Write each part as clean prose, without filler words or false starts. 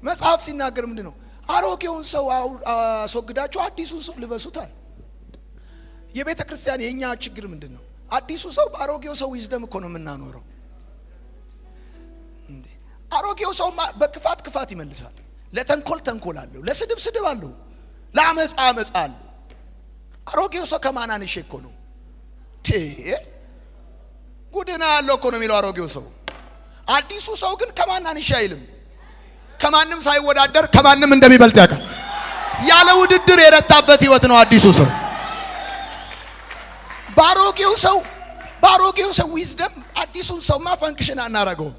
መጽሐፍ ሲናገር ምንድን ነው? አሮጌውን ሰው አስወግዳችሁ አዲሱን ሰው ልበሱታል። የቤተ ክርስቲያን የእኛ ችግር ምንድን ነው? አዲሱ ሰው በአሮጌው ሰው wisdom እኮ ነው የምናኖረው። አሮጌው ሰው በክፋት ክፋት ይመልሳል። ለተንኮል ተንኮል አለው፣ ለስድብ ስድብ አለው፣ ለአመፃ አመፃ አለው። አሮጌው ሰው ከማን አንሼ እኮ ነው ቴ ጉድና ያለው እኮ ነው የሚለው አሮጌው ሰው። አዲሱ ሰው ግን ከማን አንሼ አይልም። ከማንም ሳይወዳደር ከማንም እንደሚበልጥ ያውቃል። ያለ ውድድር የረታበት ህይወት ነው አዲሱ ሰው። ባሮጌው ሰው wisdom አዲሱን ሰውማ function አናረገውም።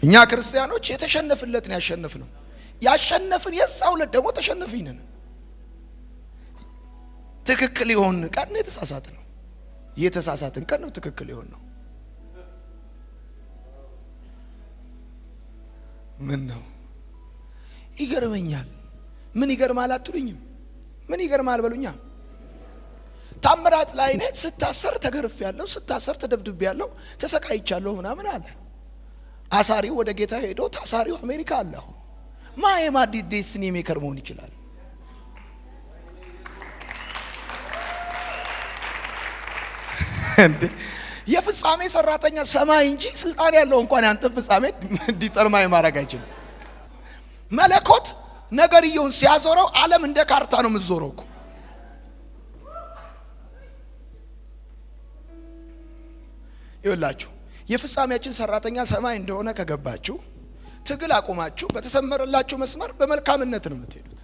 እኛ ክርስቲያኖች የተሸነፍለትን ያሸነፍ ነው። ያሸነፍን የዛው ዕለት ደግሞ ተሸነፊ ነን። ትክክል የሆን ቀን ነው የተሳሳት ነው። የተሳሳትን ቀን ነው ትክክል የሆን ነው። ምን ነው ይገርመኛል። ምን ይገርማል አትሉኝም? ምን ይገርማል በሉኛ። ታምራት ላይኔ ስታሰር ተገርፍ ያለው፣ ስታሰር ተደብድቤ ያለው፣ ተሰቃይቻለሁ ምናምን አለ። አሳሪው ወደ ጌታ ሄዶ ታሳሪው አሜሪካ አለ። አሁን ማ የማ destiny maker መሆን ይችላል? እንዴ፣ የፍጻሜ ሰራተኛ ሰማይ እንጂ ስልጣን ያለው እንኳን ያንተ ፍጻሜ determine ማድረግ አይችልም። መለኮት ነገርየውን ሲያዞረው ዓለም እንደ ካርታ ነው የምትዞረው እኮ። ይኸውላችሁ፣ የፍጻሜያችን ሰራተኛ ሰማይ እንደሆነ ከገባችሁ ትግል አቁማችሁ በተሰመረላችሁ መስመር በመልካምነት ነው የምትሄዱት።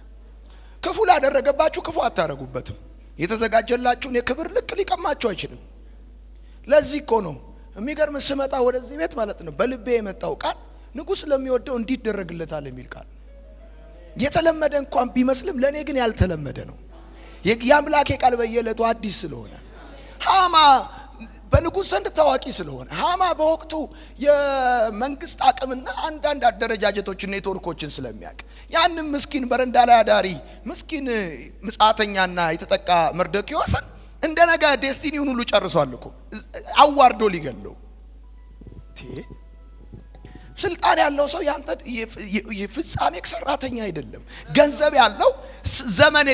ክፉ ላደረገባችሁ ክፉ አታረጉበትም። የተዘጋጀላችሁን የክብር ልክ ሊቀማችሁ አይችልም። ለዚህ እኮ ነው የሚገርም፣ ስመጣ ወደዚህ ቤት ማለት ነው በልቤ የመጣው ቃል ንጉሥ ለሚወደው እንዲደረግለታል የሚል ቃል የተለመደ እንኳን ቢመስልም ለእኔ ግን ያልተለመደ ነው። የአምላኬ ቃል በየዕለቱ አዲስ ስለሆነ፣ ሃማ በንጉሥ ዘንድ ታዋቂ ስለሆነ፣ ሃማ በወቅቱ የመንግስት አቅምና አንዳንድ አደረጃጀቶችን ኔትወርኮችን ስለሚያውቅ ያንም ምስኪን በረንዳ ላይ አዳሪ ምስኪን ምጻተኛና የተጠቃ መርዶክዮስን እንደ ነገ destiny ውን ሁሉ ጨርሷል እኮ አዋርዶ ሊገለው። ስልጣን ያለው ሰው ያንተ የፍጻሜ ሰራተኛ አይደለም። ገንዘብ ያለው፣ ዘመን፣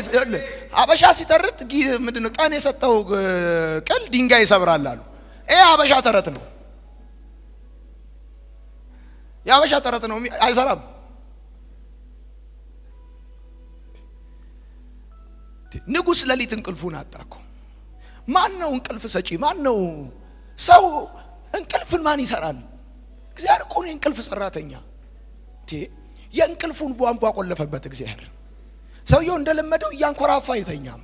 አበሻ ሲተርት ምንድነው፣ ቀን የሰጠው ቅል ድንጋይ ይሰብራል አሉ። ይሄ አበሻ ተረት ነው። የአበሻ ተረት ነው፣ አይሰራም። ንጉሥ ሌሊት እንቅልፉን አጣ እኮ። ማን ነው እንቅልፍ ሰጪ? ማን ነው ሰው? እንቅልፍን ማን ይሰራል? እግዚአብሔር እኮ ነው የእንቅልፍ ሰራተኛ። የእንቅልፉን ቧንቧ ቆለፈበት እግዚአብሔር። ሰውየው እንደለመደው እያንኮራፋ አይተኛም።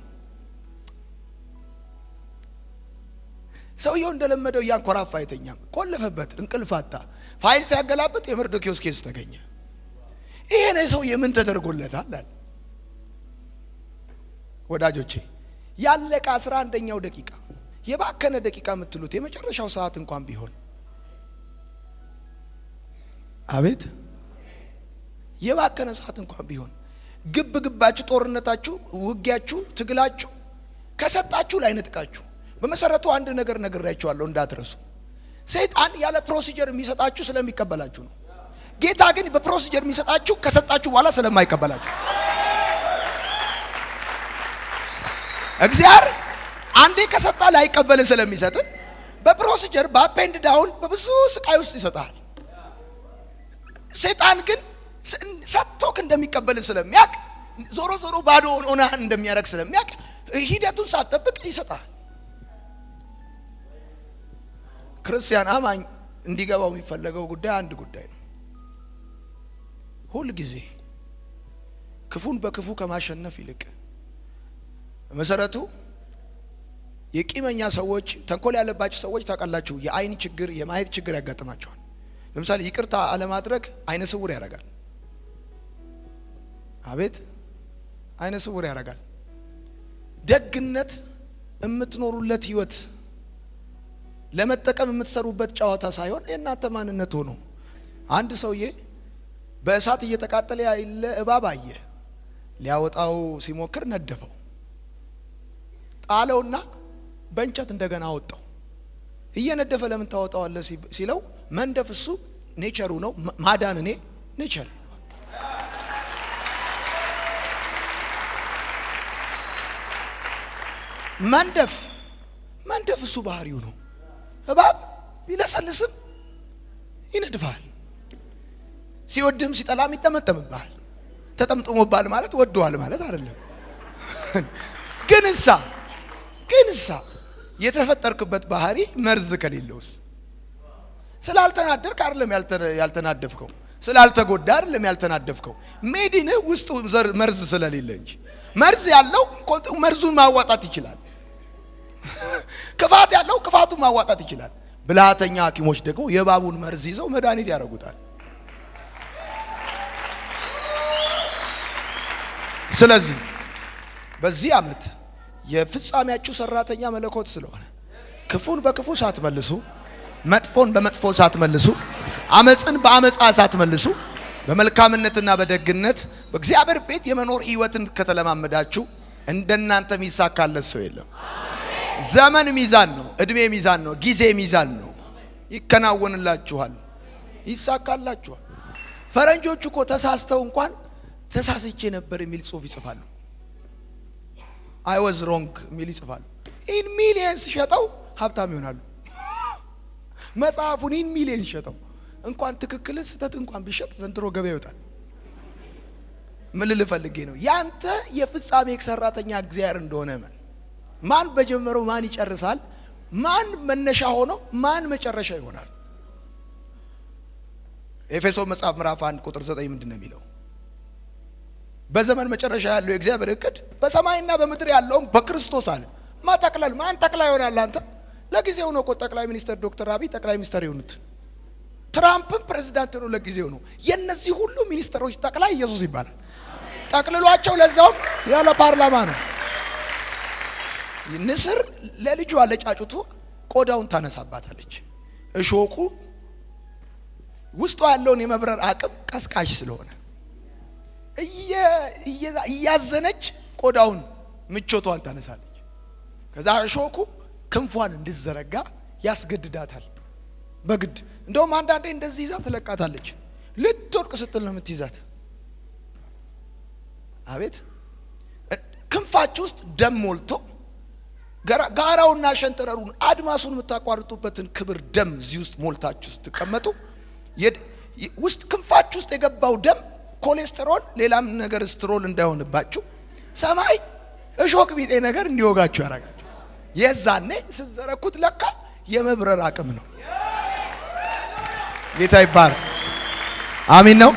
ሰውየው እንደለመደው እያንኮራፋ አይተኛም። ቆለፈበት፣ እንቅልፍ አጣ። ፋይል ሲያገላብጥ የመርዶኪዎስ case ተገኘ። ይሄ ነው ሰውዬ ምን ተደርጎለታል አለ። ወዳጆቼ፣ ያለቀ 11ኛው ደቂቃ፣ የባከነ ደቂቃ የምትሉት የመጨረሻው ሰዓት እንኳን ቢሆን፣ አቤት፣ የባከነ ሰዓት እንኳን ቢሆን ግብ ግባችሁ፣ ጦርነታችሁ፣ ውጊያችሁ፣ ትግላችሁ ከሰጣችሁ ላይነጥቃችሁ። በመሰረቱ አንድ ነገር ነግሬያችኋለሁ እንዳትረሱ። ሰይጣን ያለ procedure የሚሰጣችሁ ስለሚቀበላችሁ ነው። ጌታ ግን በ procedure የሚሰጣችሁ ከሰጣችሁ በኋላ ስለማይቀበላችሁ። እግዚአብሔር አንዴ ከሰጣ ላይቀበል ስለሚሰጥ በ procedure፣ በ up and down፣ በብዙ ስቃይ ውስጥ ይሰጣል። ሰይጣን ግን ሰጥቶክ እንደሚቀበል ስለሚያውቅ፣ ዞሮ ዞሮ ባዶ ሆነህ እንደሚያደርግ ስለሚያውቅ ሂደቱን ሳትጠብቅ ይሰጣል። ክርስቲያን አማኝ እንዲገባው የሚፈለገው ጉዳይ አንድ ጉዳይ ነው። ሁል ጊዜ ክፉን በክፉ ከማሸነፍ ይልቅ፣ መሰረቱ የቂመኛ ሰዎች፣ ተንኮል ያለባቸው ሰዎች ታውቃላችሁ፣ የአይን ችግር፣ የማየት ችግር ያጋጥማቸዋል። ለምሳሌ ይቅርታ አለማድረግ አይነ ስውር ያደርጋል። አቤት፣ አይነ ስውር ያደርጋል። ደግነት የምትኖሩለት ህይወት፣ ለመጠቀም የምትሰሩበት ጨዋታ ሳይሆን የእናንተ ማንነት ሆኖ፣ አንድ ሰውዬ በእሳት እየተቃጠለ ያለ እባብ አየ። ሊያወጣው ሲሞክር ነደፈው፣ ጣለውና በእንጨት እንደገና አወጣው። እየነደፈ ለምን ታወጣዋለህ ሲለው መንደፍ እሱ nature ኡ ነው። ማዳን እኔ nature። መንደፍ መንደፍ እሱ ባህሪው ነው። እባብ ቢለሰልስም ይነድፋል። ሲወድህም ሲጠላም ይጠመጠምብሃል። ተጠምጥሞብሃል ማለት ወደዋል ማለት አይደለም። ግን እሳ የተፈጠርክበት ባህሪ መርዝ ከሌለውስ? ስላልተናደድክ አይደለም ያልተናደፍከው፣ ስላልተጎዳ አይደለም ያልተናደፍከው። ሜዲንህ ውስጡ መርዝ ስለሌለ እንጂ መርዝ ያለው መርዙን ማዋጣት ይችላል። ክፋት ያለው ክፋቱን ማዋጣት ይችላል። ብልሃተኛ ሐኪሞች ደግሞ የእባቡን መርዝ ይዘው መድኃኒት ያደርጉታል። ስለዚህ በዚህ ዓመት የፍጻሜያችሁ ሰራተኛ መለኮት ስለሆነ ክፉን በክፉ ሳትመልሱ፣ መጥፎን በመጥፎ ሳትመልሱ፣ አመፅን በአመፃ ሳትመልሱ በመልካምነትና በደግነት በእግዚአብሔር ቤት የመኖር ህይወትን ከተለማመዳችሁ እንደናንተ የሚሳካለት ሰው የለም። ዘመን ሚዛን ነው። እድሜ ሚዛን ነው። ጊዜ ሚዛን ነው። ይከናወንላችኋል፣ ይሳካላችኋል። ፈረንጆቹ እኮ ተሳስተው እንኳን ተሳስቼ ነበር የሚል ጽሁፍ ይጽፋሉ። "I was wrong" የሚል ይጽፋሉ። In millions ሸጠው ሀብታም ይሆናሉ። መጽሐፉን in millions ሸጠው እንኳን ትክክልን ስህተት እንኳን ቢሸጥ ዘንድሮ ገበያ ይወጣል። ምን ልል ፈልጌ ነው? ያንተ የፍጻሜ ሰራተኛ እግዚአብሔር እንደሆነ እመን። ማን በጀመረው ማን ይጨርሳል? ማን መነሻ ሆኖ ማን መጨረሻ ይሆናል? ኤፌሶን መጽሐፍ ምዕራፍ 1 ቁጥር 9 ምንድን ነው የሚለው? በዘመን መጨረሻ ያለው የእግዚአብሔር እቅድ በሰማይና በምድር ያለውን በክርስቶስ አለ መጠቅለል። ማን ጠቅላይ ይሆናል? አንተ ለጊዜው ነው እኮ ጠቅላይ ሚኒስትር ዶክተር አብይ ጠቅላይ ሚኒስትር የሆኑት። ትራምፕም ፕሬዚዳንት ነው ለጊዜው ነው። የነዚህ ሁሉ ሚኒስትሮች ጠቅላይ ኢየሱስ ይባላል። ጠቅልሏቸው ለዛውም ያለ ፓርላማ ነው። ንስር ለልጇ ለጫጩቱ ቆዳውን ታነሳባታለች። እሾኩ ውስጧ ያለውን የመብረር አቅም ቀስቃሽ ስለሆነ እያዘነች ቆዳውን ምቾቷን ታነሳለች። ከዛ እሾኩ ክንፏን እንድትዘረጋ ያስገድዳታል በግድ። እንደውም አንዳንዴ እንደዚህ ይዛ ትለቃታለች። ልትወድቅ ስትል ነው የምትይዛት። አቤት፣ ክንፋችሁ ውስጥ ደም ሞልቶ ጋራውና ሸንተረሩን አድማሱን የምታቋርጡበትን ክብር ደም እዚህ ውስጥ ሞልታችሁ ስትቀመጡ ውስጥ ክንፋችሁ ውስጥ የገባው ደም ኮሌስትሮል፣ ሌላም ነገር ስትሮል እንዳይሆንባችሁ ሰማይ እሾክ ቢጤ ነገር እንዲወጋችሁ ያደርጋችሁ። የዛኔ ስትዘረኩት ለካ የመብረር አቅም ነው። ጌታ ይባረክ። አሚን ነው።